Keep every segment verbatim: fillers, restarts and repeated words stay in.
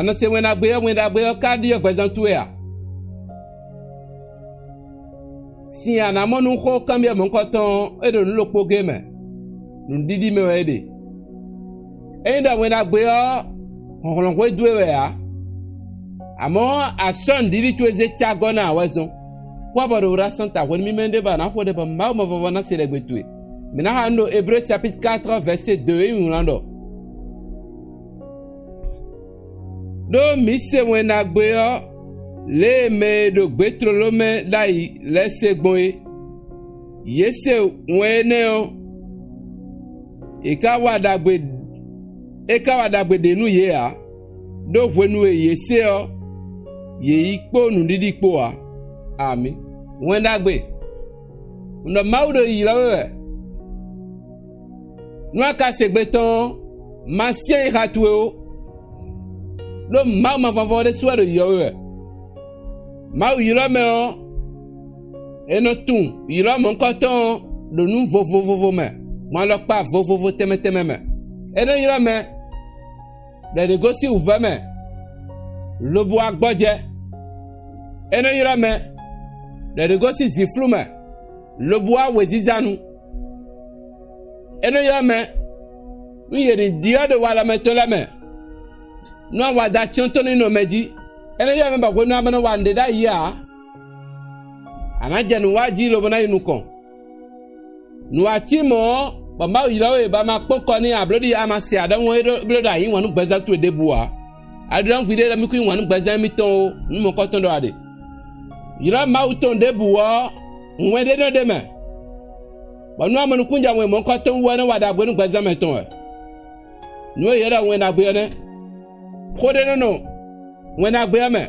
A nɔ se Wɛn Ɖagbe ɔ́, Wɛn Ɖagbe ɔ́ ka ɖyɔ́ gbɛzán towe ǎ. Sin e a nǎ mɔ nú xó kanbyɔ́ mɔ̌hunkɔtɔn ɔ́, é ɖo nǔ ɖokpó gé mɛ: nǔɖiɖi mɛ wɛ é ɖe. Ényí ɖɔ Wɛn Ɖagbe ɔ́, hlɔ̌nhlɔ́n hwedú we wɛ ǎ, amɔ̌ a sɔ́ nǔɖiɖi towe zé cá gɔ́ ná ǎ wɛ zɔ́n. Kpɔ́ bɔ ɖo wlá santa hwenu mímɛ́ ɖé bɔ a nǎ xo ɖɛ bɔ Mawu mavɔvɔ ná se ɖɛgbe towe. Mǐ ná xa nú ɖo Ebréwu capítre quatre vɛ̌sé deux e nyí wlán ɖɔ: Ɖó mǐ se Wɛn Ɖagbe ɔ́, lě e mɛ e ɖo gbě tlóló mɛ ɖ'ayǐ lɛ́ɛ se gbɔn é. Yě se wɛn énɛ́ ɔ́, è ka wa ɖagbe, é ka wa ɖagbe ɖě nú yě ǎ, ɖó hwenu e yě se ɔ́, yě yí kpó nǔɖiɖi kpó ǎ. Amǐ. Wɛn Ɖagbe, un ɖɔ Mawu ɖo ylɔ́ we wɛ. Nú a ka se gbe tɔn ɔ́, ma syɛ́n yi xa towe ó, ɖó Mawu mavɔvɔ ɖésú wɛ ɖo ylɔ́ we wɛ. Mawu ylɔ́ mɛ ɔ́, è nɔ tunwun ylɔ́ mɔ̌hunkɔtɔn ɔ́ ɖo nǔ vovovo mɛ, gbɔn alɔkpa vovovo tɛnmɛ tɛnmɛ mɛ. É nɔ ylɔ́ mɛ ɖɔ è nǐ gosín wǔvɛ́ mɛ, lobo wá gbɔjɛ́. É nɔ ylɔ́ mɛ ɖɔ è nǐ gosín zǐnflú mɛ, lobo wá wěziza nu. É nɔ ylɔ́ mɛ nú yě ní ɖyɔ́ ɖo walɔ mɛtɔn lɛ́ɛ mɛ, nú awada cyɔ́ntɔn ní nɔ mɛ jí. É nɔ ylɔ́ mɛ bɔ hwenu a ma nɔ wa nǔɖé ɖ'ayǐ ǎ, a nǎ jɛ nǔ wa jí lobo ná yi nukɔn. Nǔ wá cí mɔ̌ ɔ́, bɔ Mawu ylɔ́ we bɔ a ma kpɔ́n kɔ n'i ǎ, bló ɖi a ma se ǎ ɖɔhun é ɖó bló ɖɔ a yǐ wǎn nú gbɛzán towe ɖěbǔ ǎ. A ɖi ɖɔ nú hwiɖée ɖɔ mì kún yí wǎn nú gbɛzán émítɔn ó, nǔ mɔ̌kɔtɔn ɖɔ a ɖe. Ylɔ́ Mawu tɔn ɖěbǔ ɔ́, wɛn ɖé nɔ ɖ'é mɛ, bɔ nú a mɔ nukúnjɛ wɛn mɔ̌kɔtɔn wú ɔ́, é nɔ wa ɖagbe nú gbɛzán mɛtɔn wɛ. Nǔ e yě ɖɔ Wɛn Ɖagbe ɔ́ nɛ́. Xó ɖé nɔ nɔ Wɛn Ɖagbe ɔ́ mɛ,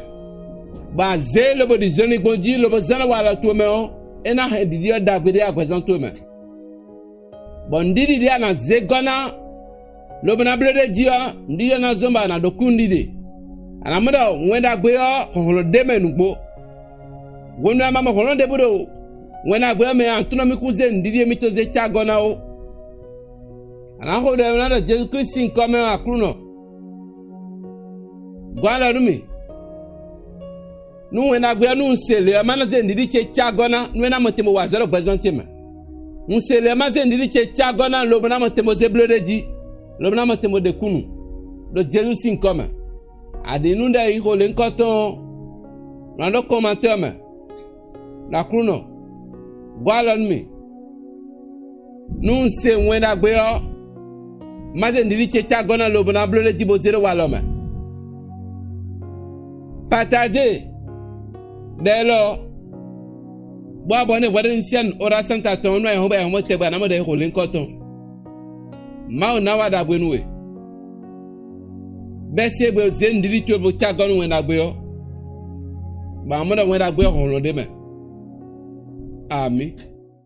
bɔ a zě lobo ɖi zɔnlin gbɔn jí lobo zán ɖó walɔ towe mɛ ɔ́, é ná hɛn ɖiɖi ɔ́ ɖagbe ɖé agbɛzɔn towe mɛ, bɔ nǔɖiɖi ɖé a nǎ zé gɔ́ ná lobo ná bló ɖ'é jí ɔ́, nǔɖiɖi ɔ́ ná zɔ́n bɔ a nǎ ɖó kúnnuɖiɖe. A nǎ mɔ ɖɔ Wɛn Ɖagbe ɔ́, hlɔ̌nhlɔ́n ɖ'é mɛ nǔgbó. Hwenu e a ma mɔ hlɔ̌nhlɔ́n ɖěbǔ ɖo Wɛn Ɖagbe ɔ́ mɛ ǎ, a tunɔ mì kún zé nǔɖiɖi e mitɔn zé cá gɔ́ ná ó. A nǎ xo ɖɔ ná ɖɔ Jezu Klísu sín nyǐkɔ mɛ ɔ́, Aklúnɔ, gɔ́ alɔ nú mì. Nú Wɛn Ɖagbe ɔ́, nú un se lě ɔ́, má nɔ zé nǔɖiɖi ce cá gɔ́ ná, nú é ná mɔ tɛn bó wa azɔ̌ ɖo gbɛzɔ́n ce mɛ. Un se lě ɔ́, má zé nǔɖiɖi ce cá gɔ́ ná, lobo ná mɔ tɛn bó zé bló ɖ'é jí, lobo ná mɔ tɛn bó ɖe kúnnu, ɖo Jezu sín nyǐkɔ mɛ. Aɖǐ nú ɖɛ e yí xo lěhunkɔtɔn ɔ́, nɔ ɖó kɔnmatɔ́ mɛ, ɖo Aklúnɔ, gɔ́ alɔ nú mì. Nú un se Wɛn Ɖagbe ɔ́, má zé nǔɖiɖi ce cá gɔ́ ná lobo ná bló ɖ'é jí bó zé ɖó walɔ mɛ. Pataze ɖɛ élɔ́, bó wá bɔ nú hwɛɖénu siɛn Ora Santa tɔn ɔ́ nú ayǐhɔ́ngbe ayǐhɔ́ngbe tɛgbɛ ná mɔ ɖɛ e xo lěhunkɔtɔn. Mawu ná wa ɖagbe nú we. Bɛ́ sí égbé zě nǔɖiɖi towe bó cá gɔ́ nú Wɛn Ɖagbe ɔ́, bɔ a mɔ ɖɔ Wɛn Ɖagbe ɔ́ hlɔ̌nhlɔ́n ɖ'é mɛ. Amǐ.